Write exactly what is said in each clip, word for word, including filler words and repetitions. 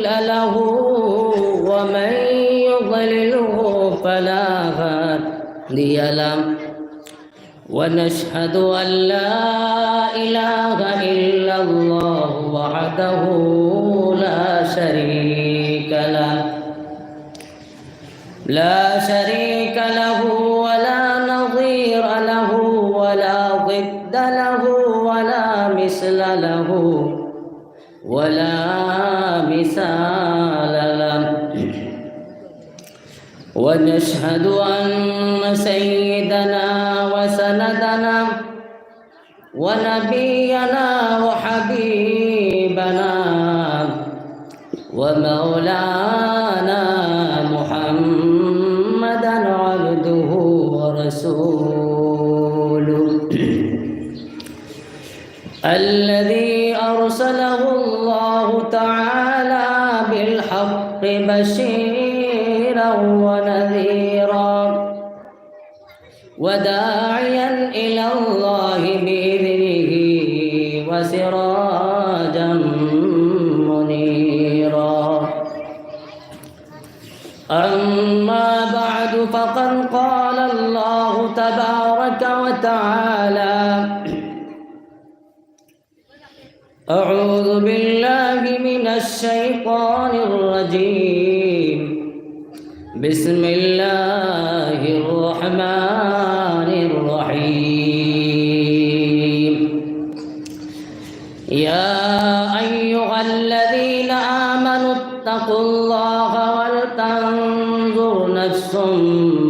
له ومن يضلله فلا هادي له. ونشهد أن لا إله إلا الله وحده لا شريك له، لا شريك له ولا نظير له ولا ضد له ولا مثل له ولا مثال له. ونشهد أن سيدنا وسندنا ونبينا وحبيبنا ومولانا محمدا عبده ورسوله الذي أرسله الله تعالى بالحق بشيرا ونذيرا وداعيا إلى الله بإذنه وسراجا منيرا. أما بعد، فقد قال الله تبارك وتعالى: أعوذ بالله من الشيطان الرجيم. بسم الله الرحمن الرحيم. يا أيها الذين آمنوا اتقوا الله ولتنظر نفس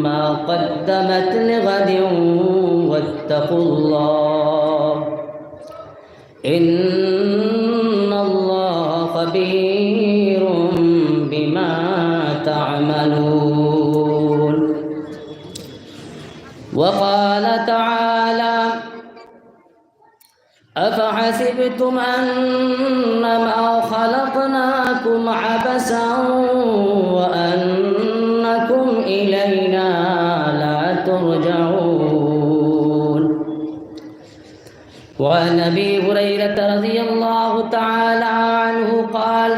ما قدمت لغد واتقوا الله إن الله خبير بما تعملون. وقال تعالى: أفحسبتم أنما خلقناكم عبثا وأنكم إلينا لا ترجعون. وعن أبي هريرة رضي الله تعالى عنه قال: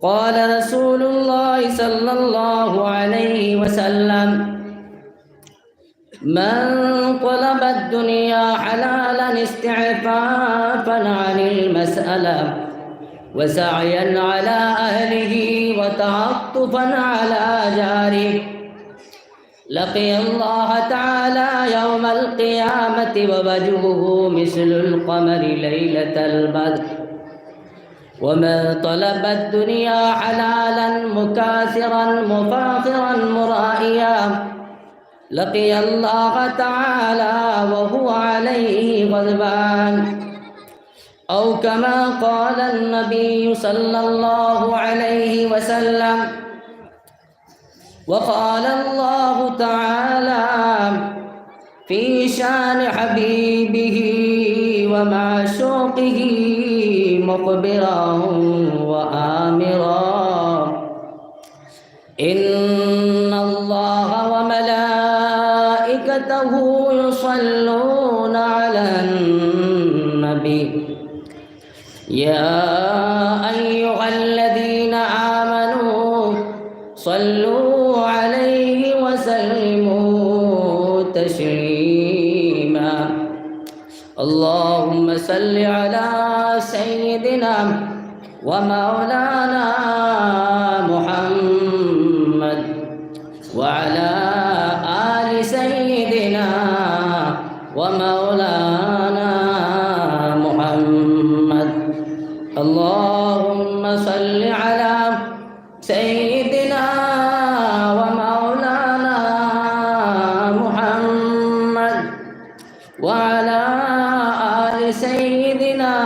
قال رسول الله صلى الله عليه وسلم: من طلب الدنيا حلالا استعفافا عن المسألة وسعيا على أهله وتعطفا على جاره لقي الله تعالى يوم القيامة ووجهه مثل القمر ليلة البدر. ومن طلب الدنيا حلالا مكاثرا مفاخرا مرائيا لقي الله تعالى وهو عليه غضبان. أو كما قال النبي صلى الله عليه وسلم. وقال الله تعالى في شان حبيبه ومعشوقه مخبرا وآمرا: إن الله وملائكته يصلون على النبي يا أيها الذين آمنوا صلوا عليه وسلموا تسليما. اللهم صل على سيدنا ومولانا محمد وعلى آل سيدنا ومولانا محمد. اللهم صل على سيدنا ومولانا محمد وعلى آل سيدنا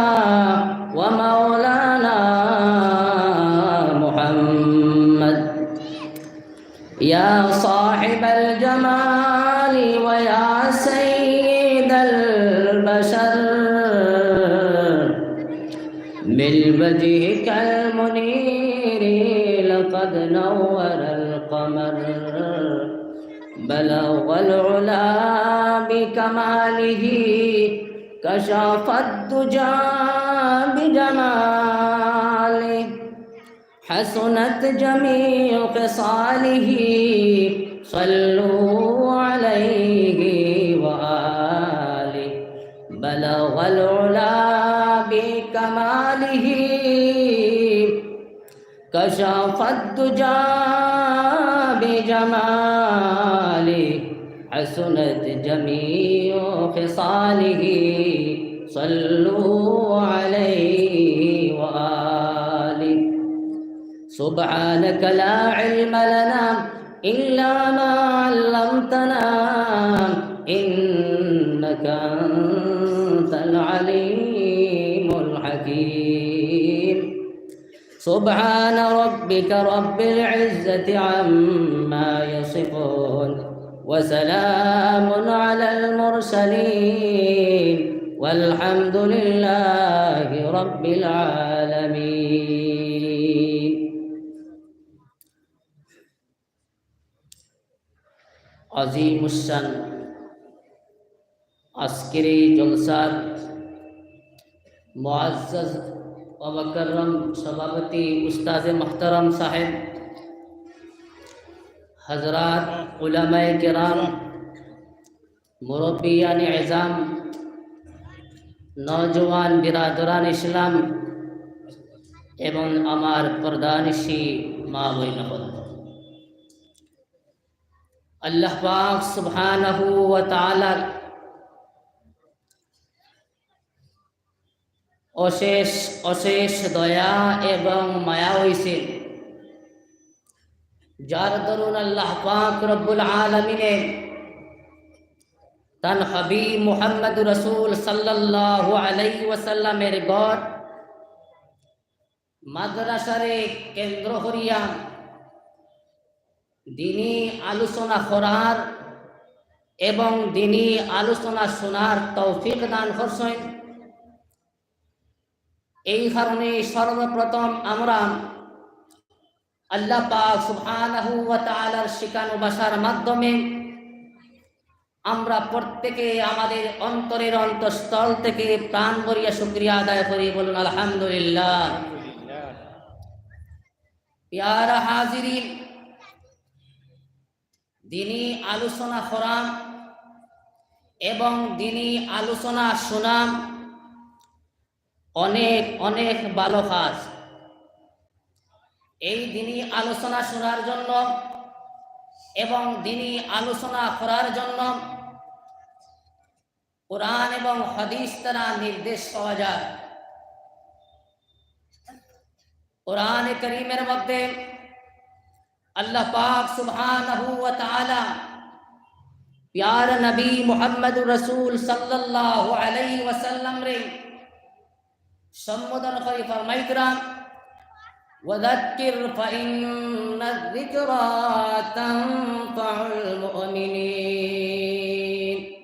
ومولانا محمد. يا صاحب الجمال ويا سيد البشر، من وجهك المنير لقد نور القمر، بلغ العلا بكماله، كشف الدجى بجماله. حسنت جميع خصاله، صلوا عليه وآله. بلغ العلا بكماله، كشف الدجى بجماله، حسنت جميع خصاله، صلوا عليه وآله. سبحانك لا علم لنا إلا ما علمتنا، إنك أنت العليم الحكيم. سبحان ربك رب العزة عما يصفون، وسلام على المرسلين، والحمد لله رب العالمين. আজিমুশ শান আজকের এই জলসার মুআজ্জাজ ও মুকাররম সভাপতি উস্তাজে মুহতারাম সাহেব, হযরত উলামায়ে কেরাম, মুরব্বিয়ানে এজাম, নওজোয়ান বিরাদরান ইসলাম এবং আমার পর্দানিশি মা বইন অকল, আল্লাহ পাক সুবহানাহু ওয়া তাআলার অশেষ, অশেষ দয়া এবং মায়া অইছে, যার দরুন আল্লাহ পাক রব্বুল আলামিনে তান হাবিব মুহাম্মদুর রাসূল সাল্লাল্লাহু আলাইহি ওয়াসাল্লামের ঘর মাদ্রাসারে কেন্দ্র করিয়া দ্বীনি আলোচনা করার এবং দ্বীনি আলোচনা শোনার তৌফিক দান করছইন। এই কারণে সর্বপ্রথম আমরা আল্লাহ পাক সুবহানাহু ওয়া তাআলার শিখানো ভাষার মাধ্যমে আমরা প্রত্যেকে আমাদের অন্তরের অন্তঃস্থল থেকে প্রাণ ভরিয়া শুকরিয়া আদায় করি, বলুন আলহামদুলিল্লাহ। পিয়ারা হাজিরিন, দ্বীনি আলোচনা করা এবং দ্বীনি আলোচনা শোনা অনেক অনেক ভালো কাজ। এই দ্বীনি আলোচনা শোনার জন্য এবং দ্বীনি আলোচনা করার জন্য কোরআন এবং হাদিস দ্বারা নির্দেশ পাওয়া যায়। কোরআনে করিমের মধ্যে আল্লাহ পাক সুবহানাহু ওয়া তাআলা পিয়ারা নবী মুহাম্মদুর রাসূল সাল্লাল্লাহু আলাইহি ওয়াসাল্লামরে সম্বোধন করি ফরমাইতরা, "ওয়াযাক্কির ফাইন্নায যিকরা তানফাউল মুমিনিন।"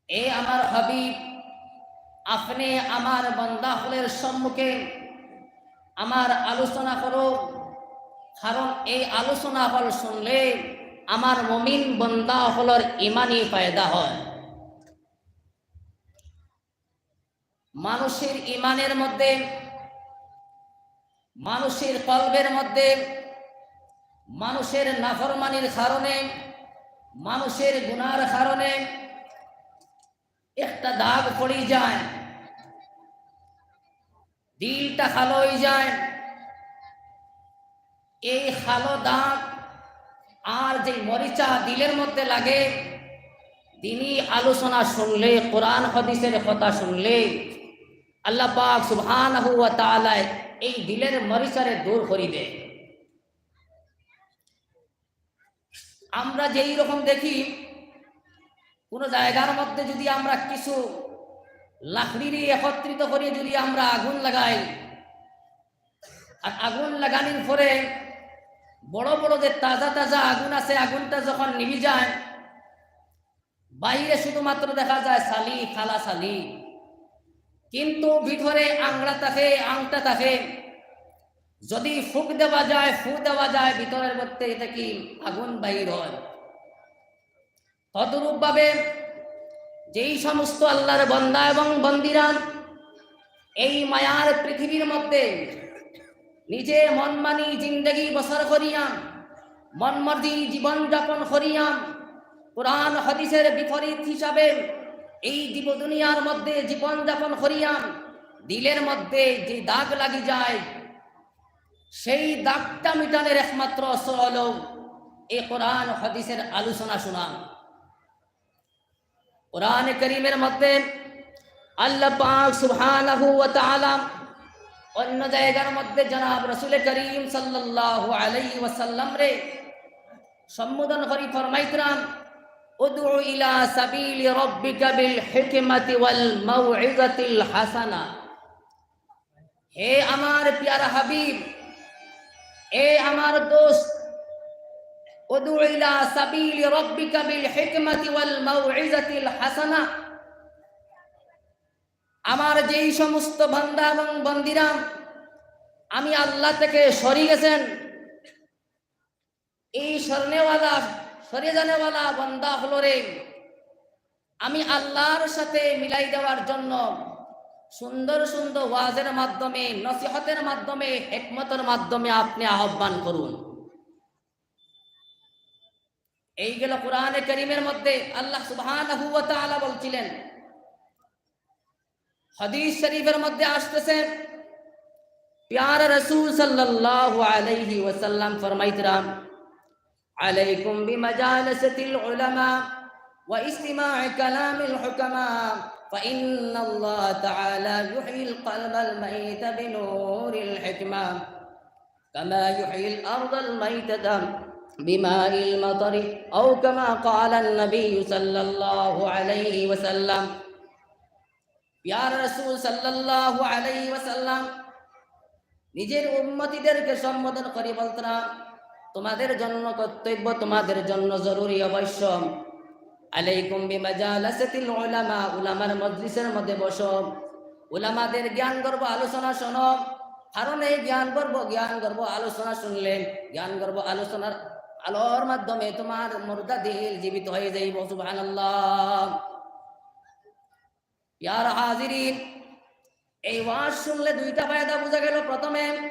এ আমার হাবিব, আপনে আমার বান্দা অকলর সম্মুখে আমার আলোচনা করো, কারণ এই আলোচনা অকল শুনলে আমার মুমিন বান্দা অকলর ইমানি ফায়দা হয়। মানুষের ইমানের মধ্যে, মানুষের কলবের মধ্যে, মানুষের নাফরমানির কারণে, মানুষের গুনার কারণে একটা দাগ পড়ি যায়, দিলটা কালো অই যায়। এই কালো দাগ আর যে মরিচা দিলের মধ্যে লাগে, দ্বীনি আলোচনা শুনলে, কোরআন হাদিসের কথা শুনলে, আল্লাহ পাক সুবহানাহু ওয়া তাআলা এই দিলের মরিচারে দূর করি দেয়। আমরা যেই রকম দেখি, কোনো জায়গার মধ্যে যদি আমরা কিছু লাকড়িরে একত্রিত করি যদি আমরা আগুন লাগাই, আর আগুন লাগানির পরে বড় বড় যে তাজা তাজা আগুন আছে, আগুনটা যখন নিভি যায়, বাইরে শুধুমাত্র দেখা যায় ছালি, কালা ছালি, কিন্তু ভিতরে আংড়া থাকে, আংটা থাকে। যদি ফুক দেওয়া যায়, ফু দেওয়া যায়, ভিতরের মধ্যে এটা কি আগুন বাইর হয়। তদ্রূপভাবে যেই সমস্ত আল্লাহর বান্দা এবং বান্দিরা এই মায়ার পৃথিবীর মধ্যে নিজে মনমানি জিন্দেগি বসর করিয়াম, মনমর্জি জীবনযাপন করিয়াম, কোরআন হাদিসের বিপরীত হিসাবে এই জীব দুনিয়ার মধ্যে জীবনযাপন করিয়াম, দিলের মধ্যে যে দাগ লাগি যায়, সেই দাগটা মিটানোর একমাত্র অস্ত্র হলো এই কোরআন হাদিসের আলোচনা শোনা। কোরআনে করিমের মধ্যে আল্লাহ পাক সুবহানাহু ওয়া তাআলা অন্য জায়গার মধ্যে জনাব রাসূলে করিম সাল্লাল্লাহু আলাইহি ওয়াসাল্লামরে সম্বোধন করি ফরমাইতরাম, "উদউ ইলা সাবিলি রাব্বিকা বিল হিকমাতি ওয়াল মাউইজাতিল হাসানা।" হে আমার পিয়ারা হাবিব, এ আমার দোস্ত, উদউ ইলা সাবিলি রাব্বিকা বিল হিকমাতি ওয়াল মাউইজাতিল হাসানা। আমার যেই সমস্ত বান্দা এবং বন্দিরা আমি আল্লাহ থেকে সরি গেছেন, এই সরনেওয়ালা, সরে যানেওয়ালা বান্দা হকলরে আমি আল্লাহর সাথে মিলাই দেওয়ার জন্য সুন্দর সুন্দর ওয়াজের মাধ্যমে, নসিহতের মাধ্যমে, হিকমতের মাধ্যমে আপনি আহ্বান করুন। এই গেল কোরআনে করিমের মধ্যে আল্লাহ সুবহানাহু ওয়া তাআলা বলছিলেন। হাদিস শরীফের মধ্যে আসতেছে, পিয়ারা রাসূল সাল্লাল্লাহু আলাইহি ওয়াসাল্লাম ফরমাইতরাম, "আলাইকুম বিমাজালাসাতিল উলামা ওয়া ইসতিমাই কালামিল হুকামা, ফাইন্নাল্লাহা তাআলা ইউহয়িল কলবাল মাইতা বিনূরিল হিকমা, কামা ইউহয়িল আরদাল মাইতাতা বিমাইল মাতারি, আও কামা ক্বালান নবী সাল্লাল্লাহু আলাইহি ওয়াসাল্লাম।" পিয়ারা রাসূল সাল্লাল্লাহু আলাইহি ওয়াসাল্লাম নিজের উম্মতিদেরকে সম্বোধন করি বলতরা, "তোমাদের জন্য কর্তব্য, তোমাদের জন্য জরুরি, আবশ্যক, আলাইকুম বিমাজালাসাতিল উলামা, উলামার মজলিসের মধ্যে বসো, উলামাদের জ্ঞান গর্ব আলোচনা শোনো, কারণ এই জ্ঞান গর্ব, জ্ঞান গর্ব আলোচনা শুনলে, জ্ঞান গর্ব আলোচনার আলোর মাধ্যমে তোমার মুর্দা দিল জীবিত হয়ে যাইব।" সুবহানাল্লাহ। ইয়ার হাজিরিন, এই ওয়াজ শুনলে দুইটা ফায়দা বুঝা গেল। প্রথমে,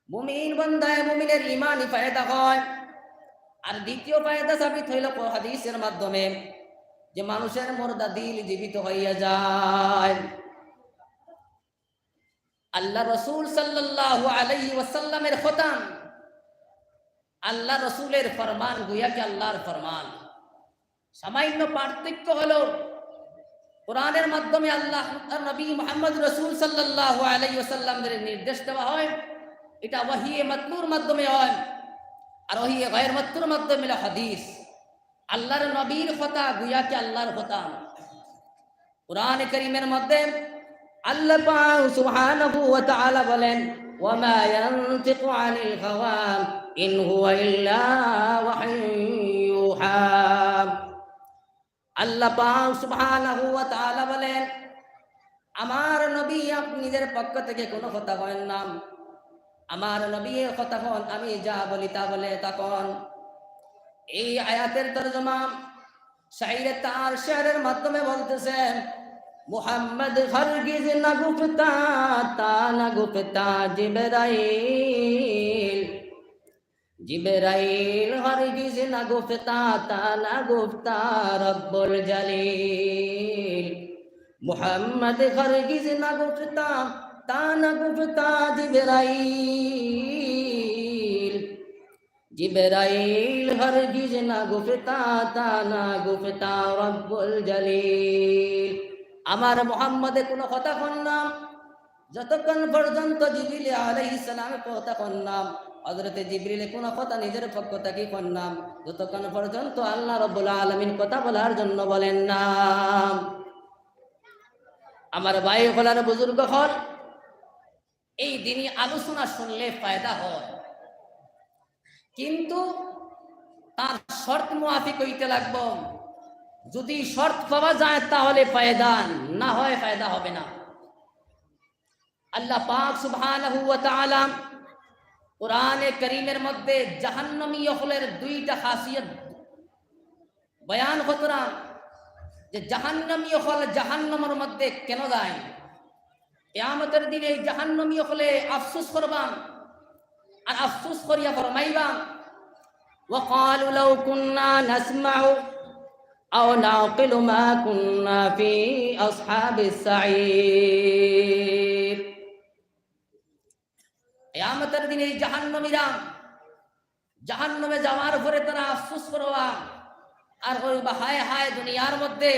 মুমিন বান্দায় মুমিনের ইমানি ফায়দা হয়। আর দ্বিতীয় ফায়দা সাবিত হইল হাদিসের মাধ্যমে, যে মানুষের মুর্দা দিল জীবিত হইয়া যায়। আল্লাহ রসুল সাল্লাল্লাহু আলাইহি ওয়াসাল্লামের কথা, আল্লাহ রসুলের ফরমান, গুয়া কি আল্লাহর ফরমান। সামান্য পার্থক্য হলো, কোরআনের মাধ্যমে আল্লাহ, তার নবী মুহাম্মদ রসুল সাল্লাল্লাহু আলাইহি ওয়াসাল্লামদের নির্দেশ দেওয়া হয়, এটা ওহিয়ে মাতলুর মাধ্যমে হয়, আর ওহিয়ে গায়র মাতলুর মাধ্যমে হলো হাদিস। আল্লাহর নবীর কথা গুয়া কি আল্লাহর কথা। কোরআন করিমের মধ্যে আল্লাহ পাক সুবহানাহু ওয়া তাআলা বলেন, "ওয়া মা ইয়ানতিকু আনিল হাওয়া, ইন হুয়া ইল্লা ওয়াহয়ুন ইউহা।" আল্লাহ পাক সুবহানাহু ওয়া তাআলা বলেন, "আমার নবী আপনি নিজের পক্ষ থেকে কোনো কথা কইন না, আমার নবী কথা কন, আমি যা বলি তা বলে তা কন।" এই আয়াতের তর্জমা শাইরে তার শেরের মাধ্যমে বলতেছে, "মুহাম্মদ হরগিজ না গুফতা, তা না গুফতা জিবরাইল। জিবরাইল হরগিজ না গুফতা, তা না গুফতা রব্বুল জলিল। মুহাম্মদ হরগিজ না গুফতা, তা না গুফতা জিবরাইল।" জিবরাইল হরগিজ না গুফতা, তা না গুফতা রব্বুল জলিল। আমার মুহাম্মদে কোনো কথা কন না, যতক্ষণ পর্যন্ত জিবরিল আলাইহিস সালামে কথা কন না, হযরতে জিবরিলে কোনো কথা নিজের পক্ষ থাকি কন না, যতক্ষণ পর্যন্ত আল্লাহ রব্বুল আলামিন কথা বলার জন্য বলেন না। আমার ভাই হকল আর বুজুর্গ হকল, এই দিনই আলোচনা শুনলে ফায়দা হয়, কিন্তু তার শর্ত মুআফিক হইতে লাগবো। যদি শর্ত পাওয়া যায় তাহলে ফায়দা, না হয় ফায়দা হবে না। আল্লাহ পাক সুবহানাহু ওয়া তাআলা কোরআনে করিমের মধ্যে জাহান্নামী অকলের দুইটা খাসিয়ত বয়ান করতরা, যে জাহান্নামী অকল জাহান্নামের মধ্যে কেন যায়। কিয়ামতর দিনে এই জাহান্নামী অকলে আফসোস করবা, আর আফসোস করিয়া ফরমাইবা, وقالوا لو كنا نسمع أو نعقل ما كنا في أصحاب السعير। কিয়ামতর দিনে এই জাহান্নামীরা জাহান্নামে যাওয়ার পরে তারা আফসোস করবা আর কইবা, হায় হায়, দুনিয়ার মধ্যে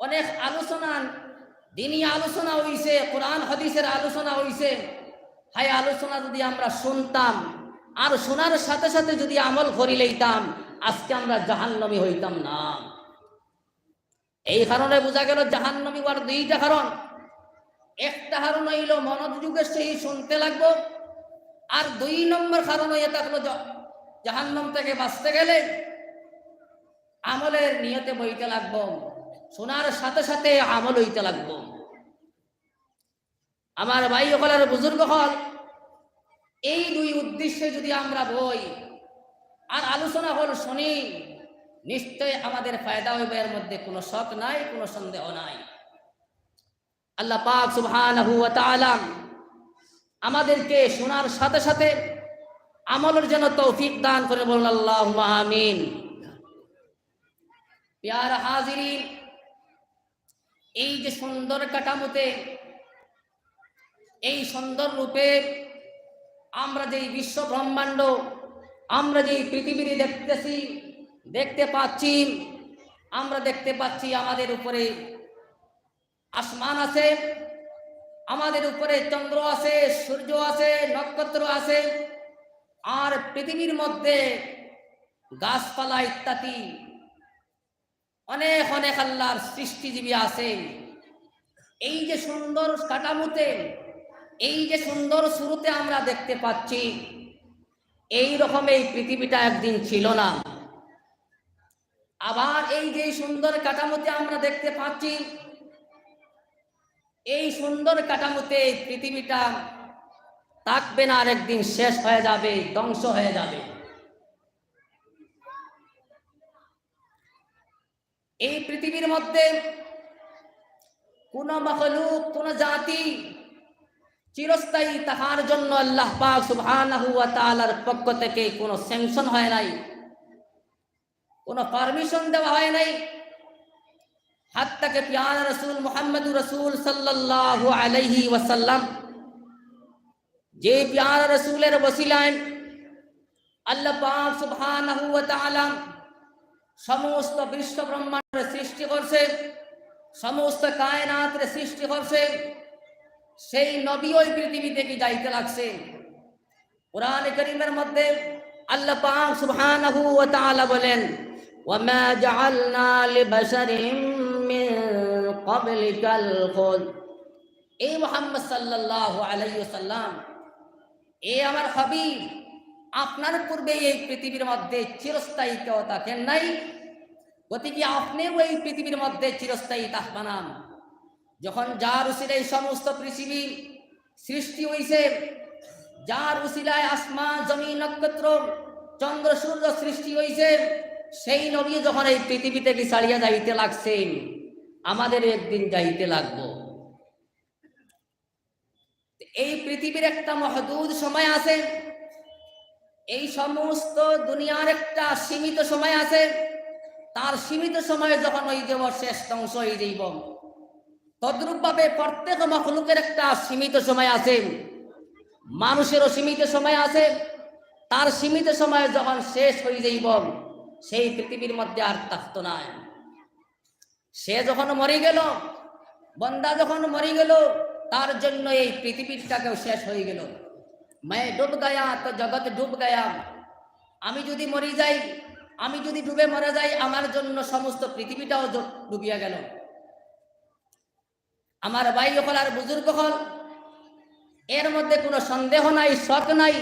অনেক আলোচনা, দিনি আলোচনা অইছে, কোরআন হাদিসের আলোচনা অইছে, হায় আলোচনা যদি আমরা শুনতাম আর শোনার সাথে সাথে যদি আমল করি লইতাম, আজকে আমরা জাহান্নামী হইতাম না। এই কারণে বুঝা গেল জাহান্নামী হওয়ার দুইটা কারণ। একটা কারণ অইল মনোযোগের সহিত শুনতে লাগবো, আর দুই নম্বর কারণ অইয়া থাকলো জ-, জাহান্নাম থেকে বাঁচতে গেলে আমলের নিয়তে বইতে লাগবো, শোনার সাথে সাথে আমল অইতে লাগবো। আমার ভাই অকল আর বুজুর্গ অকল, এই দুই উদ্দেশ্যে যদি আমরা বই আর আলোচনা অকল শুনি, নিশ্চয় আমাদের ফায়দা হইবে, এর মধ্যে কোনো শক নাই, কোনো সন্দেহ নাই। আল্লাহ পাক সুবহানাহু ওয়া তাআলা আমাদেরকে শোনার সাথে সাথে আমলের জন্য তৌফিক দান করে, বলুন আল্লাহুম্মা আমিন। প্রিয় হাজিরিন, এই যে সুন্দর কাঠামোতে, এই সুন্দর রূপে আমরা যেই বিশ্ব ব্রহ্মাণ্ড, আমরা যেই পৃথিবীর দেখতেছি, দেখতে পাচ্ছি, আমরা দেখতে পাচ্ছি আমাদের উপরে আসমান আছে, আমাদের উপরে চন্দ্র আছে, সূর্য আছে, নক্ষত্র আছে, আর পৃথিবীর মধ্যে গাছপালা ইত্যাদি অনেক অনেক আল্লাহর সৃষ্টিজীবী আছে। এই যে সুন্দর কাঠামোতে, এই যে সুন্দর শুরুতে আমরা দেখতে পাচ্ছি, এই রকম এই পৃথিবীটা একদিন ছিল না। আবার এই যে সুন্দর কাঠামোতে আমরা দেখতে পাচ্ছি, এই সুন্দর কাঠামোতে এই পৃথিবীটা থাকবে না, আর একদিন শেষ হয়ে যাবে, ধ্বংস হয়ে যাবে। এই পৃথিবীর মধ্যে কোনো মখলুক, কোনো জাতি চিরস্থায়ী থাকার জন্য আল্লাহ পাক সুবহানাহু ওয়া তাআলার পক্ষ থেকে কোনো স্যাংশন হয় নাই, কোনো পারমিশন দেওয়া হয় নাই। হাত্তা কে প্যারা রসুল মুহাম্মদুর রসুল সাল্লাল্লাহু আলাইহি ওয়াসাল্লাম, যে প্যারা রসুলের ওসিলায় আল্লাহ পাক সুবহানাহু ওয়া তাআলা সমস্ত বিশ্ব ব্রহ্মাণ্ডের সৃষ্টি করছে, সমস্ত কায়নাতের সৃষ্টি করছে, সেই নবী ওই পৃথিবী থেকে যাইতে লাগছে। কোরআন করিমের মধ্যে আল্লাহ পাক সুবহানাহু ওয়া তাআলা বলেন, "ওয়া মা জাআলনা লিবাশারিম মিন ক্বাবলিকাল খুলদ।" এই মুহাম্মদ সাল্লাল্লাহু আলাইহি ওয়াসাল্লাম, এ আমার হাবিব, আপনার পূর্বে এই পৃথিবীর মধ্যে চিরস্থায়ী কেউ থাকেন নাই, গতিকে আপনিও এই পৃথিবীর মধ্যে চিরস্থায়ী থাকবা না। যখন যার উসিলায় সমস্ত পৃথিবী সৃষ্টি হইছে, যার উসিলায় আসমান, জমিন, নক্ষত্র, চন্দ্র, সূর্য সৃষ্টি হইছে, সেই নবী যখন এই পৃথিবী থেকে ছাড়িয়া যাইতে লাগছেন, আমাদের একদিন যাইতে লাগবো। এই পৃথিবীর একটা মহদুদ সময় আছে, এই সমস্ত দুনিয়ার একটা সীমিত সময় আছে। তার সীমিত সময় যখন হয়ে যাব, শেষ, ধ্বংস হয়ে যাইব। তদ্রূপভাবে প্রত্যেক মখলুকের একটা সীমিত সময় আছে, মানুষেরও সীমিত সময় আছে। তার সীমিত সময় যখন শেষ হয়ে যাইব, সেই পৃথিবীর মধ্যে আর থাকতো নায়। সে যখন মরি গেল, বন্দা যখন মরি গেল, তার জন্য এই পৃথিবীটাকেও শেষ হয়ে গেল। मैं डूब गया तो जगत डूब गया। আমি যদি মরি যাই, আমি যদি ডুবে মারা যাই, আমার জন্য সমস্ত পৃথিবীটাও জ-, ডুবিয়া গেল। আমার ভাই অকল আর বুজুর্গ অকল, এর মধ্যে কোনো সন্দেহ নাই, শক নাই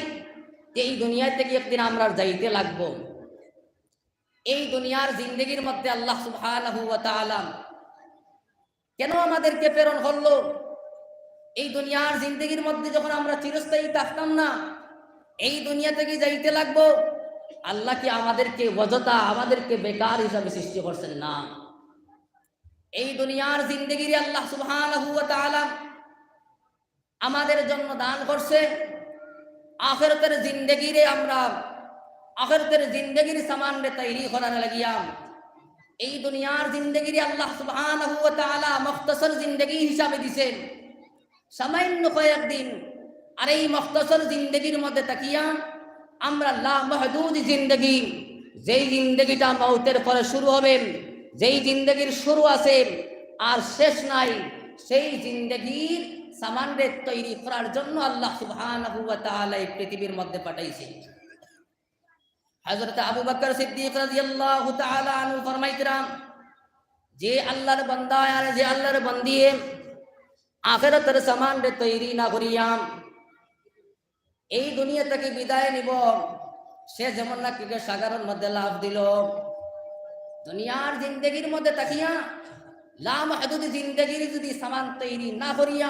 যে এই দুনিয়া থেকে একদিন আমরা যাইতে লাগবো। এই দুনিয়ার জিন্দেগির মধ্যে আল্লাহ সুবহানাহু ওয়া তাআলা কেন আমাদেরকে প্রেরণ করলো? এই দুনিয়ার জিন্দেগির মধ্যে যখন আমরা চিরস্থায়ী থাকতাম না, এই দুনিয়া থেকে যাইতে লাগবো, আল্লাহ কি আমাদেরকে অযথা, আমাদেরকে বেকার হিসাবে সৃষ্টি করছেন? না। এই দুনিয়ার জিন্দেগিরে আল্লাহ সুবহানাহু ওয়া তাআলা আমাদের জন্য দান করছে। আখেরাতের জিন্দেগিরে আমরা, আখেরাতের জিন্দেগির সামানরে তৈরি করার লাগিয়া, এই দুনিয়ার জিন্দেগিরে আল্লাহ সুবহানাহু ওয়া তাআলা মুখতাসর জিন্দেগি হিসাবে দিছেন, সামান্য কয়েকদিন। আর এই মুখতাসর জিন্দেগির মধ্যে থাকিয়া আমরা লামাহদুদ জিন্দেগি, যেই জিন্দেগিটা মউতের পরে শুরু হবে, যেই জিন্দেগির শুরু আছে আর শেষ নাই, সেই জিন্দেগির সামানরে তৈরি করার জন্য আল্লাহ সুবহানাহু ওয়া তাআলা এই পৃথিবীর মধ্যে পাঠাইছে। হযরত আবু বকর সিদ্দিক রাদিয়াল্লাহু তাআলা আনহু ফরমাইতরা, যে আল্লাহর বান্দা আর যে আল্লাহর বান্দিয়ে আখেরাতের সামানরে তৈরি না করিয়া এই দুনিয়া থাকি বিদায় নিব, সে যেমন নাকি গিয়া সাগরর মধ্যে লাফ দিল। দুনিয়ার জিন্দেগির মধ্যে থাকিয়া লামাহদুদ জিন্দেগির যদি সামান তৈরি না করিয়া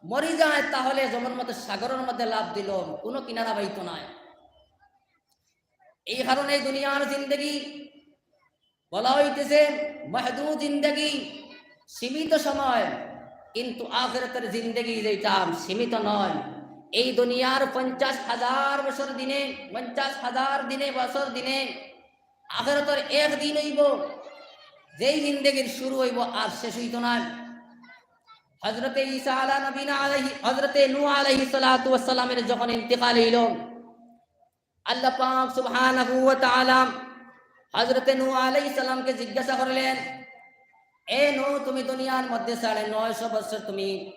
মরি যায়, তাহলে যেমন মতো সাগরর মধ্যে লাফ দিল, কোনো কিনারা পাইতো নায়। এই কারণে দুনিয়ার জিন্দেগি বলা হইতেছে মাহদুদ জিন্দেগি, সীমিত সময়, কিন্তু আখেরাতের জিন্দেগি যেটা সীমিত নয়। এই দুনিয়ার পঞ্চাশ হাজার বছর দিনে, পঞ্চাশ হাজার দিনে, বছর দিনে আখেরাতের এক দিন হইব, যেই জিন্দেগির শুরু হইব আর শেষ হইতো না। হযরতে ঈসা আলা নবীনা আলাইহি, হযরতে নূহ আলাইহিস সালাতু ওয়াস সালামের যখন ইন্তেকাল হইল, আল্লাহ পাক সুবহানাহু ওয়া তাআলা হযরতে নূহ আলাইহিস সালামকে জিজ্ঞাসা করলেন, "এ নূহ, তুমি দুনিয়ার মধ্যে সাড়ে নয়শো বছর তুমি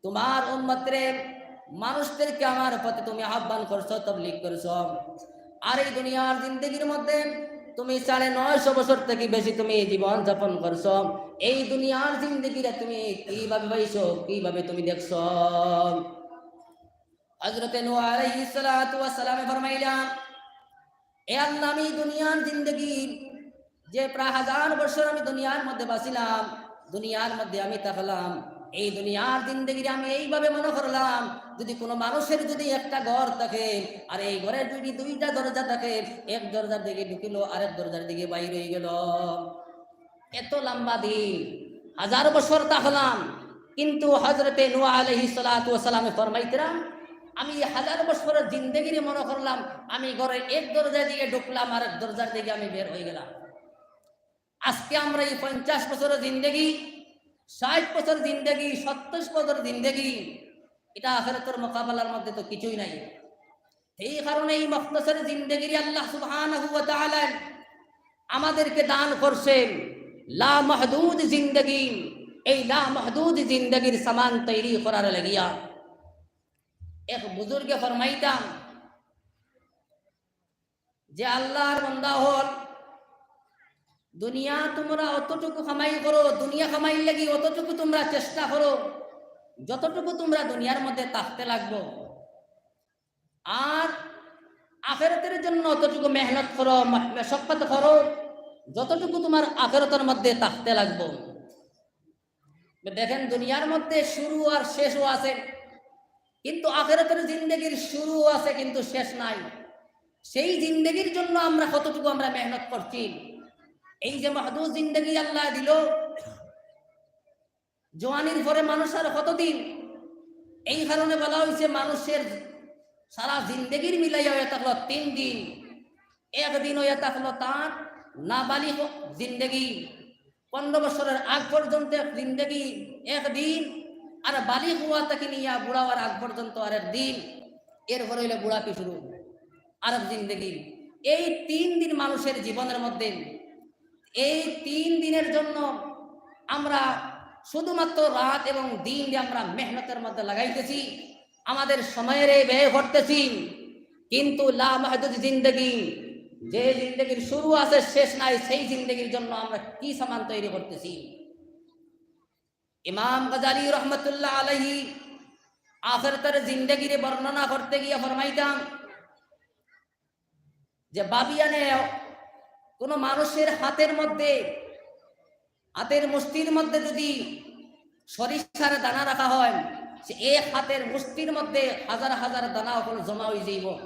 তোমার উম্মতরে, মানুষদেরকে আমার পথে তুমি আহ্বান করছো, তবলিগ করছো, আর এই দুনিয়ার জিন্দেগির মধ্যে তুমি সাড়ে নয়শো বছর থাকি বেশি তুমি জীবন যাপন করছো, এই দুনিয়ার জিন্দেগিটা তুমি কিভাবে পাইছো, কিভাবে তুমি দেখছো?" হযরতে নূহ আলাইহিস সালাতু ওয়াস সালামে ফরমাইলা, "এ আল্লাহ, আমি দুনিয়ার জিন্দেগি, যে প্রায় হাজার বছর আমি দুনিয়ার মধ্যে বাঁচিলাম, দুনিয়ার মধ্যে আমি থাকলাম, এই দুনিয়ার জিন্দেগিরে আমি এইভাবে মনে করলাম, যদি কোনো মানুষের যদি একটা ঘর থাকে, আর এই ঘরের যদি দুইটা দরজা থাকে, এক দরজার দিকে ঢুকিল, আরেক দরজার দিকে বাইর হয়ে গেল।" এত লম্বা দিন, হাজার বছর থাকলাম, কিন্তু হযরতে নূহ আলাইহিস সালাতু ওয়াস সালামে ফরমাইতরা, "আমি এই হাজার বছরের জিন্দেগিরে মনে করলাম, আমি ঘরে এক দরজা দিয়ে ঢুকলাম, আরেক দরজার দিকে আমি বের হয়ে গেলাম।" আজকে আমরা এই পঞ্চাশ বছরের জিন্দেগি, ষাট বছর জিন্দেগি, সত্তর বছর জিন্দেগি, এটা আখেরাতের মোকাবেলার মধ্যে তো কিছুই নাই। এই কারণে এই মুখতাসর জিন্দেগির আল্লাহ সুবহানাহু ওয়া তাআলা আমাদেরকে দান করছেন লামাহদুদ জিন্দেগি। এই লামাহদুদ জিন্দেগির সামান তৈরি করার লাগিয়া এক বুজুর্গে ফরমাইতাম যে, "আল্লাহর বান্দা হল, দুনিয়া তোমরা অতটুকু কামাই করো, দুনিয়া কামাইর লাগি অতটুকু তোমরা চেষ্টা করো, যতটুকু তোমরা দুনিয়ার মধ্যে থাকতে লাগবো।" আর আখেরাতের জন্য অতটুকু মেহনত করো, ম-, মশক্কত করো, যতটুকু তোমার আখেরাতের মধ্যে থাকতে লাগবো। দেখেন, দুনিয়ার মধ্যে শুরু আর শেষও আছে, কিন্তু আখেরাতের জিন্দেগির শুরুও আছে, কিন্তু শেষ নাই। সেই জিন্দেগির জন্য আমরা কতটুকু আমরা মেহনত করছি। এই যে মাহদুদ জিন্দেগি আল্লাহ দিল, জোয়ানির পরে মানুষ আর কতদিন? এই কারণে বলা হয়েছে, মানুষের সারা জিন্দেগির মিলাইয়া হইয়া থাকলো তিন দিন। একদিন হইয়া থাকলো তার নাবালিগ জিন্দেগি, পনেরো বছরের আগ পর্যন্ত এক জিন্দেগি একদিন, আর বালিগ হওয়া থেকে নিয়া বুড়া হওয়ার আগ পর্যন্ত আরেক দিন, এরপরে হইলে বুড়াপি শুরু, আরেক জিন্দেগি। এই তিন দিন মানুষের জীবনের মধ্যে, এই তিন দিনের জন্য আমরা শুধুমাত্র রাত এবং দিন যে আমরা মেহনতের মধ্যে লাগাইতেছি, আমাদের সময়রে ব্যয় করতেছি, কিন্তু লামাহদুদ জিন্দেগি, যে জিন্দেগির শুরু আছে শেষ নাই, সেই জিন্দেগির জন্য আমরা কি সামান তৈরি করতেছি? ইমাম গাজালি রহমতুল্লাহ আলাইহি আখেরাতের জিন্দেগিরে বর্ণনা করতে গিয়া ফরমাইতাম যে, ভাবিয়া নেও, কোনো মানুষের হাতের মধ্যে, হাতের মুষ্টির মধ্যে যদি সরিষার দানা রাখা হয়, সে এক হাতের মুষ্টির মধ্যে হাজার হাজার দানা ওখানে জমা হয়ে যাইব।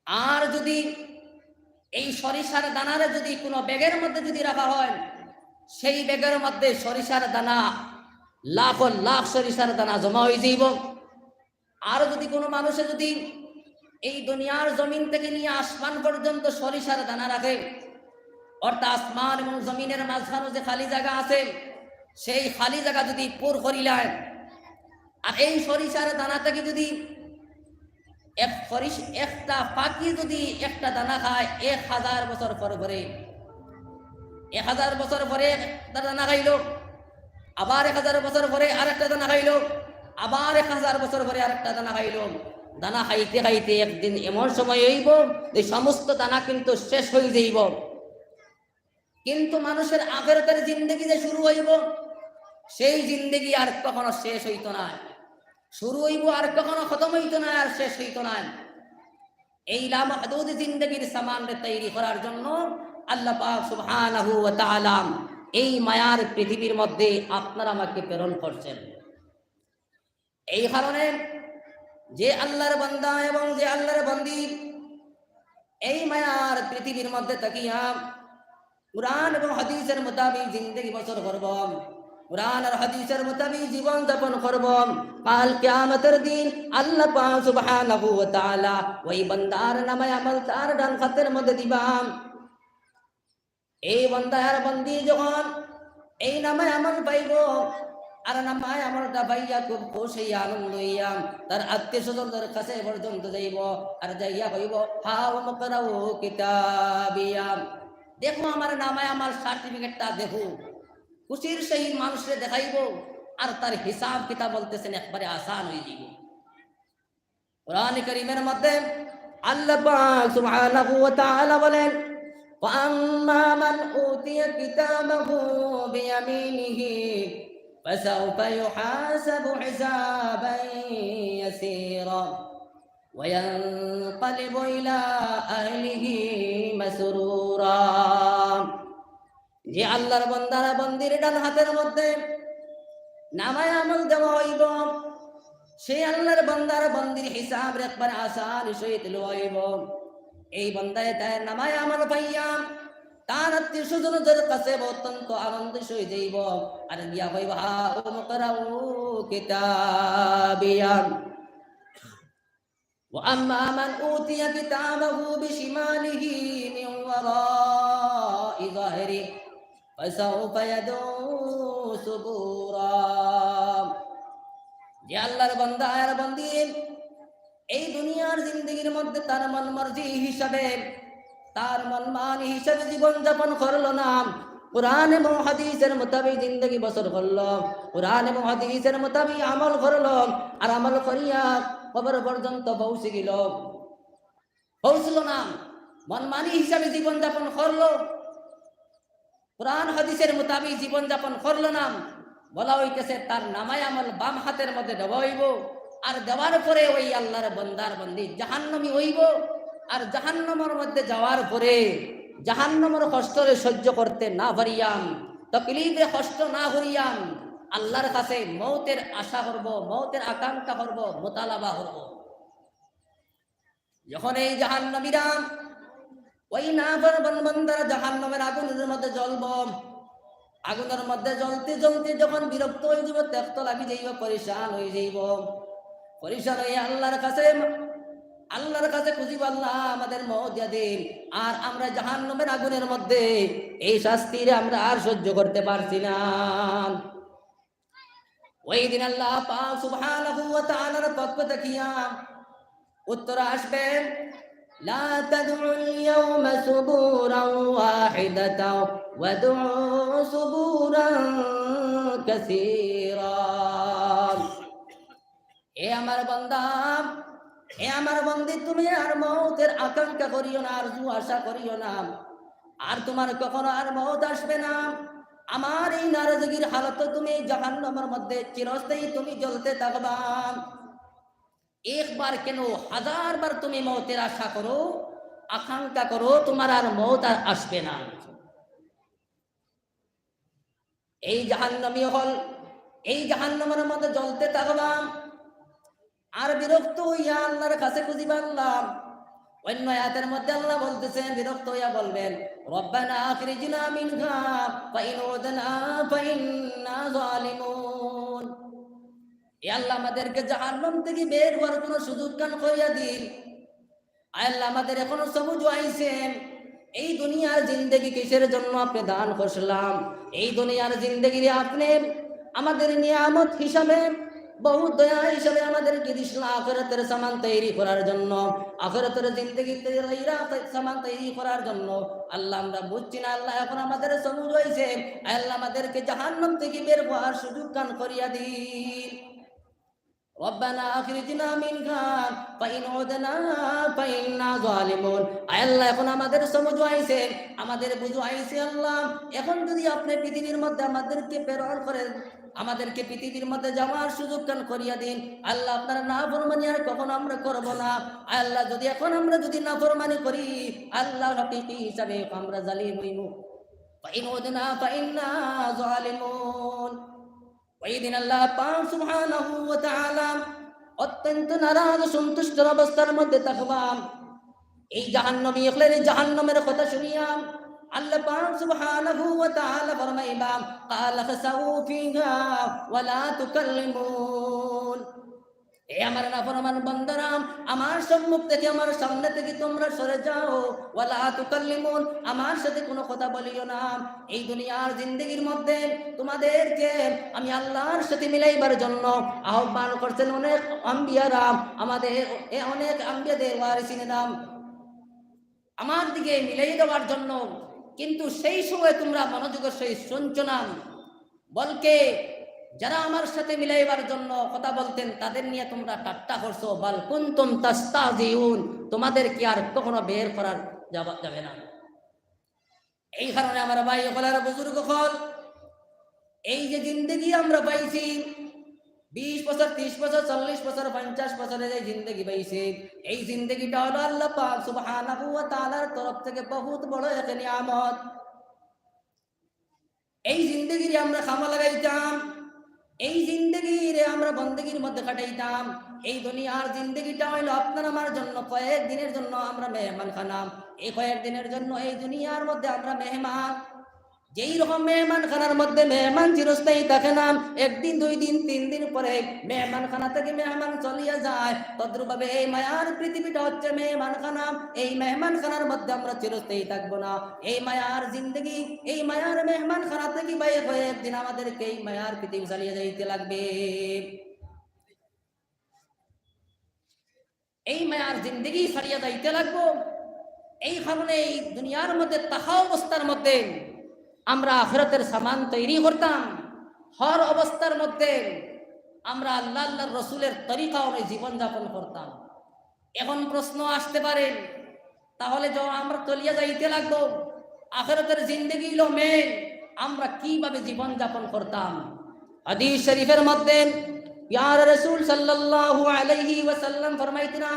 আর যদি এই সরিষার দানারে যদি কোনো ব্যাগের মধ্যে যদি রাখা হয়, সেই ব্যাগের মধ্যে সরিষার দানা লাখো লাখ সরিষার দানা জমা অইযাইবো। আর যুদি কুনু মানুষে যুদি এই দুনিয়ার জমিন থাকি নিয়া আসমান পর্যন্ত সরিষার দানা রাখে, অর্থাৎ আসমান এবং জমিনের মাঝখানো যে খালি জাগা আছে, সেই খালি জাগা যুদি পুর করিলায়, আর এই সরিষার দানা থাকি যুদি এক সরিষ-, একটা পাখি যুদি একটা দানা খায় এক হাজার বছর পর পরে, এক হাজার বছর পরে একটা দানা খাইলো, আবার এক হাজার বছর পরে আরেকটা দানা খাইলো, আবার এক হাজার বছর পরে আরেকটা দানা খাইলো। দানা খাইতে খাইতে একদিন এমন সময় অইবো যে সমস্ত দানা কিন্তু শেষ অইযাইবো। কিন্তু মানুষের আখেরাতের জিন্দেগি যে শুরু অইবো, সেই জিন্দেগি আর কখনো শেষ অইতো নায়। শুরু অইবো আর কখনো খতম অইতো নায়, আর শেষ অইতো নায়। এই লামাহদুদ জিন্দেগির সামানরে তৈরি করার জন্য আল্লাহ পাক সুবহানাহু ওয়া তাআলা এই মায়ার পৃথিবীর মধ্যে আপনার আমাকে প্রেরণ করছেন। এই কারণে যে আল্লাহর বান্দা এবং যে আল্লাহর বান্দি এই মায়ার পৃথিবীর মধ্যে থাকিয়া কোরআন এবং হাদিসের মোতাবিক জিন্দেগি বসর করব, কোরআন আর হাদিসের মোতাবিক জীবন যাপন করব, কাল কিয়ামতের দিন আল্লাহ পাক সুবহানাহু ওয়া তাআলা ওই বান্দার নামায় আমল তার ডান হাতের মধ্যে দিবা। এই বান্দা আর বান্দি যখন এই নামায় আমল পাইবো, আর নামায় আমলটা পাইয়া খুব খুশি অইয়া আনন্দ অইয়া তার আত্মীয় স্বজনদের কাছে পর্যন্ত যাইবো, আর যাইয়া কইবো, "হাউমুকরাউ কিতাবিয়া, দেখো আমার নামায় আমল সার্টিফিকেটটা দেখো।" খুশির সহিত মানুষরে দেখাইবো, আর তার হিসাব কিতাব বলতেছেন একবারে আসান অইযিবো। কোরআন করিমের মধ্যে আল্লাহ পাক সুবহানাহু ওয়া তাআলা বলেন, "ওয়া আম্মা মান উতিয়া কিতাবাহু বিয়ামিনিহি ফাসাউফা ইউহাসাবু হিসাবান ইয়াসীরা ওয়া ইয়ানকালিবু ইলা আহলিহি মাসরুরা।" যে আল্লাহর বান্দারা বান্দির ডান হাতের মধ্যে নামায় আমল দেওয়া অইবো, সেই আল্লাহর বান্দারা বান্দির হিসাব একবার আসান সহিত লওয়া অইবো। এই বান্দায় তার নামায় আমল পাইয়া তার আত্মীয় স্বজনদের কাছে অত্যন্ত আনন্দ অইযাইবো, আর গিয়া কইবো, "হাউমুকরাউ কিতাবিয়া।" وأما من أوتي كتابه بشماله من وراء ظهره فسوف يدعو ثبورا। যে আল্লাহর বান্দা আর বান্দি এই দুনিয়ার জিন্দেগির মধ্যে তার মন মর্জি হিসাবে, তার মনমানি হিসাবে জীবন যাপন করলো না, কোরআন এবং হাদিসের মোতাবেক জিন্দেগি বসর করলো, কোরআন এবং হাদিসের মোতাবেক আমল করলো, আর আমল করিয়া কবর পর্যন্ত পৌঁছি গেল, পৌঁছলো না, মনমানি হিসাবে জীবন যাপন করলো, কোরআন হাদিসের মোতাবেক জীবন যাপন করলো না, বলা অইতেছে তার নামায় আমল বাম হাতের মধ্যে দেওয়া অইবো, আর দেওয়ার পরে ওই আল্লাহর বান্দার বান্দি জাহান্নামী অইবো, আর জাহান্নামের মধ্যে যাওয়ার পরে জাহান্নামের কষ্টরে সহ্য করতে না পারিয়াম, তকলিফে কষ্ট না করিয়াম, আল্লাহর কাছে মৌতের আশা করব, মৌতের আকাঙ্ক্ষা করব, মোতালাবা করব। যখন এই জাহান্নামীরা, ওই নাফরমান বান্দারা জাহান্নামের আগুনের মধ্যে জ্বলব, আগুনের মধ্যে জ্বলতে জ্বলতে যখন বিরক্ত অইযিবো, তেক্ত লাগি যাইবো, পরেশান অইযিবো, পরেশান অইয়া আল্লাহর কাছে, আল্লাহর কাছে খুঁজিবো, "আল্লাহ, আমাদের মউত দিয়া দিন, আর আমরা জাহান্নামের আগুনের মধ্যে এই শাস্তিরে আমরা আর সহ্য করতে পারছি না।" ওই দিন আল্লাহ পাক সুবহানাহু ওয়া তাআলার পক্ষ থাকিয়া উত্তর আসবে, "লা তাদউল ইয়াউমা সুবুরান ওয়াহিদাতাও ওয়াদউ সুবুরান কাসীরা।" এ আমার বান্দা, এ আমার বান্দি, তুমি আর মউতের আকাঙ্ক্ষা করিও না, আরজু আশা করিও না, আর তোমার কখনো আর মউত আসবে না। আমার এই নারাজগির হালত তুমি জাহান্নামের মধ্যে চিরস্থায়ী তুমি জ্বলতে থাকবা। একবার কেন, হাজারবার তুমি মউতের আশা করো, আকাঙ্ক্ষা করো, তোমার আর মউত আর আসবে না। এই জাহান্নামী অকল, এই জাহান্নামের মধ্যে জ্বলতে থাকবা। আর বিরক্ত অইয়া আল্লাহর কাছে খুঁজিবা আল্লাহ। অন্য আয়াতের মধ্যে আল্লাহ বলতেছেন, বিরক্ত অইয়া বলবেন, "রব্বানা আখরিজনা মিনহা ফাইন উদনা ফাইন্না জালিমুন।" এ আল্লাহ, আমাদেরকে জাহান্নাম থাকি বের হওয়ার কোনো সুযোগ খান করিয়া দিন। আয় আল্লাহ, আমাদের এখনো সমুজ আইছে, এই দুনিয়ার জিন্দেগি কিসের জন্য আপনে দান করছলা? এই দুনিয়ার জিন্দেগিরে আপনে আমাদের নিয়ামত হিসাবে, বহু দয়া হিসাবে আমাদেরকে দিছলা আখিরাতের সামান তৈরি করার জন্য, আখিরাতের জিন্দেগি তৈরি, সামান তৈরি করার জন্য। আল্লাহ, আমরা বুঝছি না, আল্লাহ, এখন আমাদের সমুজ আইছে, আয় আল্লাহ, আমাদেরকে জাহান্নাম থাকি বের হওয়ার সুযোগ খান করিয়া দিন। ربنا أخرجنا منها فإن عدنا فإنا ظالمون। আয় আল্লাহ, এখন আমাদের সমুজ আইছে, আমাদের বুঝ আইছে আল্লাহ, এখন যদি আপনে পৃথিবীর মধ্যে আমাদেরকে প্রেরণ করেন, আমাদেরকে পৃথিবীর মধ্যে যাওয়ার সুযোগ খান করিয়া দিন। আল্লাহ, আপনার নাফরমানি আর কখনো আমরা করব না। আয় আল্লাহ, যদি এখন আমরা যদি নাফরমানি করি, আল্লাহ, হাকিকি হিসাবে আমরা জালিম অইমু। فإن عدنا فإنا ظالمون। ওই দিন আল্লাহ পাক সুবহানাহু ওয়া তাআলা অত্যন্ত নারাজ, সন্তুষ্টর অবস্থার মধ্যে থাকবা। এই জাহান্নামী অকলর এই জাহান্নামের কথা শুনিয়া আল্লাহ পাক সুবহানাহু ওয়া তাআলা ফরমাইবা, قال اخسئوا فيها ولا تكلمون। এ আমার নাফরমান বান্দারা, আমার সম্মুখ থাকি, আমার সামনে থাকি তোমরা সরে যাও। ولا تكلمون, আমার সাথে কোনো কথা বলিও না। এই দুনিয়ার জিন্দেগির মধ্যে তোমাদেরকে আমি আল্লাহর সাথে মিলাইবার জন্য আহ্বান করছেন অনেক আম্বিয়ারা, আমাদের এ অনেক আম্বিয়াদের ওয়ারিসিন আদম আমার দিকে মিলাই দেওয়ার জন্য, কিন্তু সেই সময় তোমরা মনোযোগের সহিত শুনছো না, বলকে যারা আমার সাথে মিলাইবার জন্য কথা বলতেন তাদের নিয়ে তোমরা ঠাট্টা করছো। بل كنتم تستهزئون, তোমাদেরকে আর কখনো বের করার যাবা-, যাবে না। এই কারণে আমার ভাই অকল আর বুজুর্গ অকল, এই যে জিন্দেগি আমরা পাইছি, বিশ বছর, ত্রিশ বছর, চল্লিশ বছর, পঞ্চাশ বছরের এই জিন্দেগি পাইছি, এই জিন্দেগিটা হলো আল্লাহ পাক সুবহানাহু ওয়া তাআলার তরফ থেকে বহুত বড় এক নিয়ামত। এই জিন্দেগিরে আমরা কামো লাগাইতাম, এই জিন্দেগিরে আমরা বন্দেগির মধ্যে কাটাইতাম। এই দুনিয়ার জিন্দেগিটা হইলো আপনার আমার জন্য কয়েক দিনের জন্য আমরা মেহমানখানা। এই কয়েক দিনের জন্য এই দুনিয়ার মধ্যে আমরা মেহমান। যেই রকম মেহমানখানার মধ্যে মেহমান চিরস্থায়ী থাকে না, একদিন, দুই দিন, তিন দিন পরে মেহমানখানা থেকে মেহমান চলিয়া যায়, তদ্রূপভাবে এই মায়ার পৃথিবীটা হচ্ছে মেহমানখানা। এই মেহমানখানার মধ্যে আমরা চিরস্থায়ী থাকবো না। এই মায়ার জিন্দেগি, এই মায়ার মেহমানখানা থেকে বাইর হয়ে একদিন আমাদেরকে এই মায়ার পৃথিবী ছাড়িয়া যাইতে লাগবে। এই মায়ার জিন্দেগি ছাড়িয়া যাইতে লাগবো। এই কারণে এই দুনিয়ার মধ্যে থাকা অবস্থার মধ্যে আমরা আখিরাতের সামান তৈরি করতাম, হর অবস্থার মধ্যে আমরা আল্লাহ, আল্লাহর রসুলের তরিকা অনুযায়ী জীবনযাপন করতাম। এখন প্রশ্ন আসতে পারে, তাহলে যে আমরা চলিয়া যাইতে লাগবো, আখিরাতের জিন্দেগি হইলো মেইন, আমরা কিভাবে জীবনযাপন করতাম? হাদিস শরীফের মধ্যে পেয়ারা রাসূল সাল্লাল্লাহু আলাইহি ওয়াসাল্লাম ফরমাইতরা,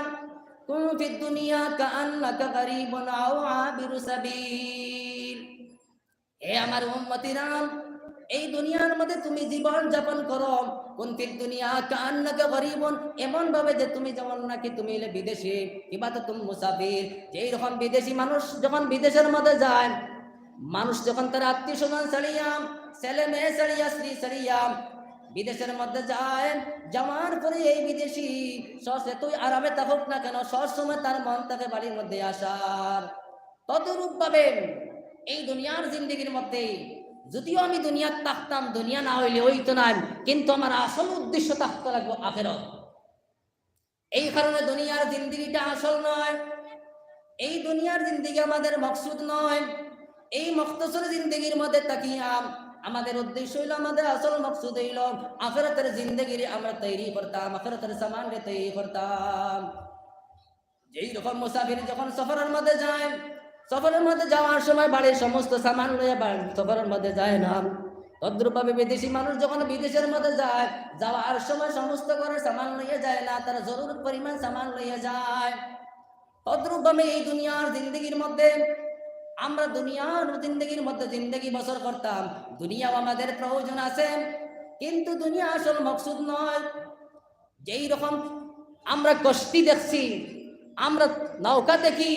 كن في الدنيا كأنك غريب أو عابر سبيل। হে আমার উম্মতিরা, এই দুনিয়ার মধ্যে তুমি জীবন যাপন করো, كن في الدنيا كأنك غريب, এমন ভাবে যে তুমি যেমন নাকি তুমি হইলে বিদেশি, কিংবা তো তুমি মুসাফির। যেই রকম বিদেশি মানুষ যখন বিদেশের মধ্যে যায়, মানুষ যখন তার আত্মীয় স্বজন ছাড়িয়া, ছেলে মেয়ে ছাড়িয়া, স্ত্রী ছাড়িয়া বিদেশের মধ্যে যায়, যাওয়ার পরে এই বিদেশি সে যতই আরামে থাকুক না কেন, সব সময় তার মন থাকে বাড়ির মধ্যে আসার। তদরূপ ভাবে এই দুনিয়ার জিন্দেগির মধ্যে যদিও আমি দুনিয়াত থাকতাম, দুনিয়া না হইলে হইতো না, কিন্তু আমার আসল উদ্দেশ্য থাকতে লাগবো আখেরাত। এই কারণে দুনিয়ার জিন্দেগিটা আসল নয়, এই দুনিয়ার জিন্দেগি আমাদের মকসুদ নয়। এই মুখতসর জিন্দেগির মধ্যে থাকিয়া আমাদের উদ্দেশ্য হইলো, আমাদের আসল মকসুদ হইলো আখেরাতের জিন্দেগিরে আমরা তৈরি করতাম, আখেরাতের সামানরে তৈরি করতাম। যেই রকম মুসাফির যখন সফরের মধ্যে যায়, সফরের মধ্যে যাওয়ার সময় বাড়ির সমস্ত সামান লইয়া বা-, সফরের মধ্যে যায় না, তদ্রূপভাবে বিদেশি মানুষ যখন বিদেশের মধ্যে যায়, যাওয়ার সময় সমস্ত ঘরের সামান লইয়া যায় না, তারা জরুরত পরিমাণ সামান লইয়া যায়। তদ্রূপভাবে এই দুনিয়ার জিন্দেগির মধ্যে আমরা দুনিয়ার জিন্দেগির মধ্যে জিন্দেগি বসর করতাম, দুনিয়াও আমাদের প্রয়োজন আছে, কিন্তু দুনিয়া আসল মকসুদ নয়। যেই রকম আমরা কষ্টি দেখছি, আমরা নৌকা দেখি,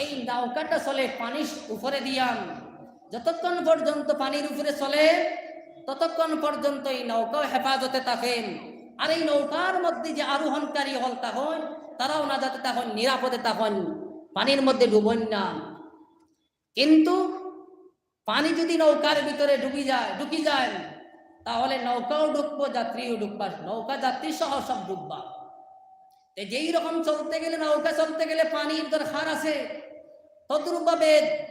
এই নৌকাটা চলে পানির উপরে দিয়া। যতক্ষণ পর্যন্ত পানির উপরে চলে, ততক্ষণ পর্যন্ত এই নৌকাও হেফাজতে থাকে। আর এই নৌকার মধ্যে যে আরোহণকারী অকল থাকইন, তারাও নাজাতে থাকইন, নিরাপদে থাকইন, পানির মধ্যে ডুবইন না। কিন্তু পানি যদি নৌকার ভিতরে ডুবি যায়, ঢুকি যায়, তাহলে নৌকাও ডুববো, যাত্রীও ডুববা, নৌকা যাত্রী সহ সব ডুববা। তো যেই রকম চলতে গেলে, নৌকা চলতে গেলে পানির দরকার আছে, তদ্রূপভাবে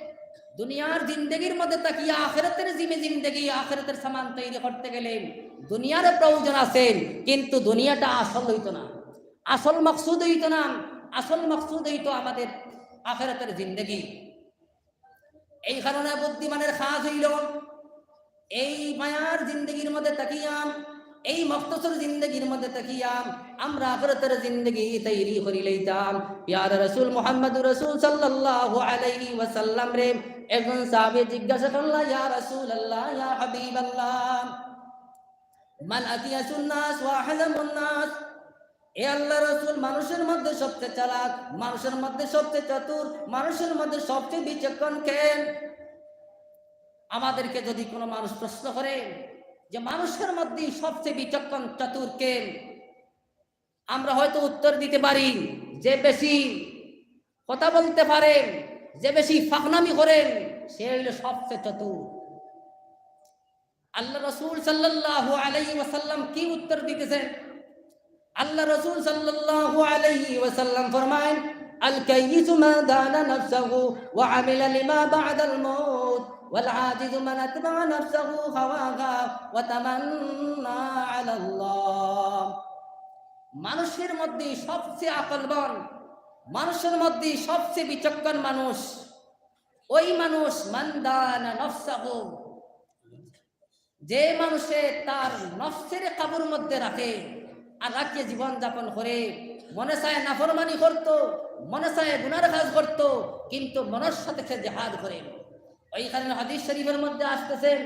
দুনিয়ার জিন্দেগির মধ্যে থাকিয়া আখেরাতের জিমে জিন্দেগি, আখেরাতের সামান তৈরি করতে গেলে দুনিয়ার প্রয়োজন আছে, কিন্তু দুনিয়াটা আসল অইতো না, আসল মকসুদ অইতো না। আসল মকসুদ অইতো আমাদের আখেরাতের জিন্দেগি। এই কারণে বুদ্ধিমানের কাজ অইলো এই মায়ার জিন্দেগির মধ্যে থাকিয়া, এই মখতসর জিন্দেগির মধ্যে থাকিয়া আমরা আখেরাতের জিন্দেগি তৈরি করি লইতাম। পিয়ারা রাসূল মুহাম্মদুর রাসূল সাল্লাল্লাহু আলাইহি ওয়াসাল্লামরে একজন সাহাবী জিজ্ঞাসা করলা, "ইয়া রাসূলুল্লাহ, ইয়া হাবিবাল্লাহ, মান আকিয়াসুন নাস ওয়া আহলামুন নাস?" এ আল্লাহর রাসূল, মানুষের মধ্যে সবচেয়ে চালাক, মানুষের মধ্যে সবচেয়ে চতুর, মানুষের মধ্যে সবচেয়ে বিচক্ষণ কে? আমাদেরকে যদি কোনো মানুষ প্রশ্ন করে যে মানুষের মধ্যে সবচেয়ে বিচক্ষণ চতুর কে, আমরা হয়তো উত্তর দিতে পারি, যে বেশি কথা বলতে পারে, যে বেশি ফাঁকনামি করে, সে হইল সবচেয়ে চতুর। আল্লাহ রাসূল সাল্লাল্লাহু আলাইহি ওয়াসাল্লাম কি উত্তর দিতেছেন? আল্লাহ রাসূল সাল্লাল্লাহু আলাইহি ওয়াসাল্লাম ফরমায়, "আল কাইয়িসু মান দানা নাফসাহু ওয়া আমিলা লিমা বা'দাল মাউত, ওয়াল আজিজু মান আতবাআ নাফসাহু হাওয়াহা ওয়া তামান্না আলাল্লাহ।" মানুষের মধ্যে সবচেয়ে আকলবান, মানুষের মধ্যে সবচেয়ে বিচক্ষণ মানুষ ওই মানুষ, মান দানা নাফসাহু, যে মানুষে তার নফসের কাবুর মধ্যে রাখে আর রাখিয়া জীবন যাপন করে, মনে চায় নাফরমানি করতো, মনে চায় গুনার কাজ করতো, কিন্তু মনের সাথে সে জেহাদ করে। ওই কারণে হাদিস শরীফের মধ্যে আসতেছে,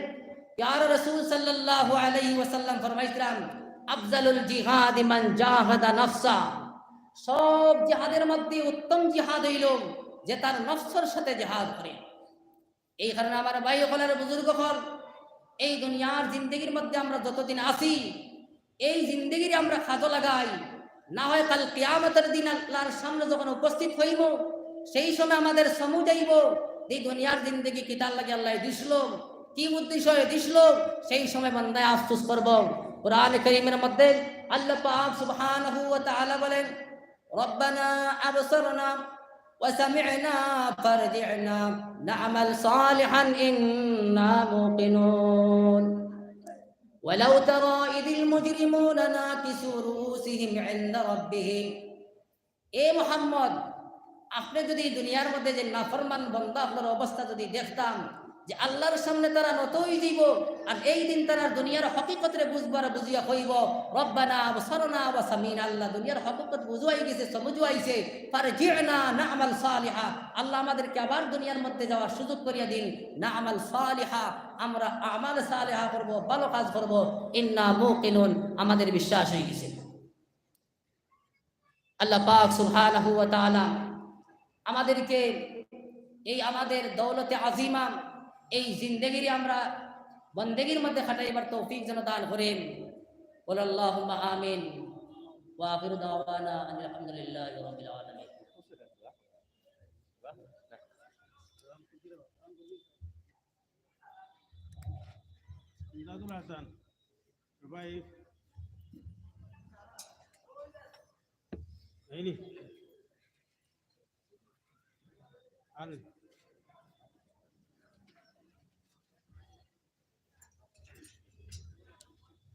পিয়ারা রাসূল সাল্লাল্লাহু আলাইহি ওয়াসাল্লাম ফরমাইছিলেন, "আফজালুল জিহাদি মান জাহাদা নাফসা।" সব জিহাদের মধ্যে উত্তম জিহাদ হইল যে তার নফসের সাথে জিহাদ করে। এই কারণে আমার ভাই অকল আর বুজুর্গ অকল, এই দুনিয়ার জিন্দেগির মধ্যে আমরা যতদিন আছি, এই জিন্দেগিরে আমরা কাজো লাগাই, না হয় কাল কিয়ামতের দিন আল্লাহর সামনে যখন উপস্থিত হইব, সেই সময় আমাদের সমু যাইব, এই দুনিয়ার জিন্দেগি কিতার লাগি আল্লাহ দিছিল, কি উদ্দেশ্যে দিছিল, সেই সময় বান্দায় আফসোস করব। কোরআন করিমের মধ্যে আল্লাহ পাক সুবহানাহু ওয়া তাআলা বলেন, "রব্বানা আবসারনা ওয়া সামি'না ফারজি'না না'মাল সালিহান ইন্না মুকিনুন।" ওয়ালাউ তারা ইযিল মুজরিমুনা নাকিসু রুউসিহিম ইনদা রাব্বিহিম। এ মুহাম্মদ, আপনি যদি দুনিয়ার মধ্যে যে নাফরমান বান্দা আপনার অবস্থা যদি দেখতাম, যে আল্লাহর সামনে তারা নত হয়ে যাইব, আর এই দিন তারা দুনিয়ার হকিকতরে বুঝবার বুঝিয়া কইব, "রব্বানা আবসারনা ওয়া সামি'না", আল্লাহ দুনিয়ার হকিকত বুঝাই গেছে, সমুঝ আইছে, "ফারজি'না না'মাল সালিহা", আল্লাহ আমাদেরকে আবার দুনিয়ার মধ্যে যাওয়ার সুযোগ করিয়া দিন, না'মাল সালিহা, আমরা আমাল সালিহা করব, ভালো কাজ করব, ইন্না মুকিনুন, আমাদের বিশ্বাস হয়ে গেছে। আল্লাহ পাক সুবহানাহু ওয়া তাআলা আমাদেরকে এই আমাদের দৌলতে আজিমা, এই জিন্দেগিরে আমরা বন্দেগির মধ্যে খাটাইবার তৌফিক যেন দান করেন। বল আল্লাহুম্মা আমিন। ওয়া আখিরু দাওয়ানা আনিল হামদুলিল্লাহি রাব্বিল আলামিন। ইমদাদুল হাসান, ভাই। এই নি। আরে।